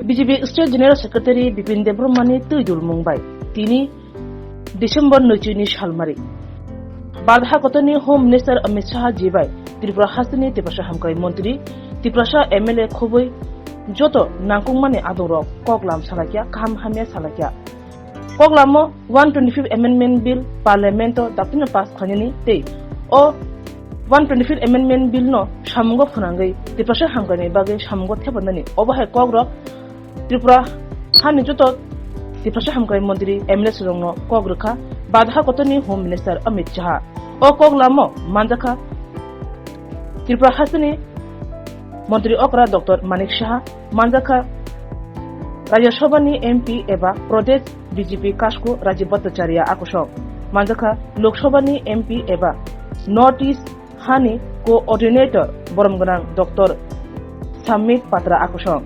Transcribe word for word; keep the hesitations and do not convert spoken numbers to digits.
B J P State General Secretary Bipin Debbarma ni twi dulmung bai tini December nwichini salmari Bharat hakotorni Home Minister Amit Shah ji bai Tripura hasteni Tiprasa hamkrai montri, Tiprasa M L A khobwi joto nangkukmani adongrok koklam salaikha, kaham hamya salaikha. Koklamo one twenty-fifth Amendment Bill Parliament-o daktino pass khlainani tei o one twenty-fifth Amendment Bill-no samungo phwnangwi Tiprasa hamkraini bagwi samungo thepatnani obo hai kokrok Tripura hani joto Tiprasa hamkrai montri M L A sirokno kok rwkha Bharat hakotorni Home Minister Amit Shah. O koklamo manjakha Tripura hasteni montri okra Doctor Manik Saha, manjakha Rajya Sabhani M P eba Pradesh B J P kasku Rajiv Bhattacharya akusok, manjakha Lok Sabhani M P eba North East hani coordinator borom gwnang Doctor Sambit Patra akusok.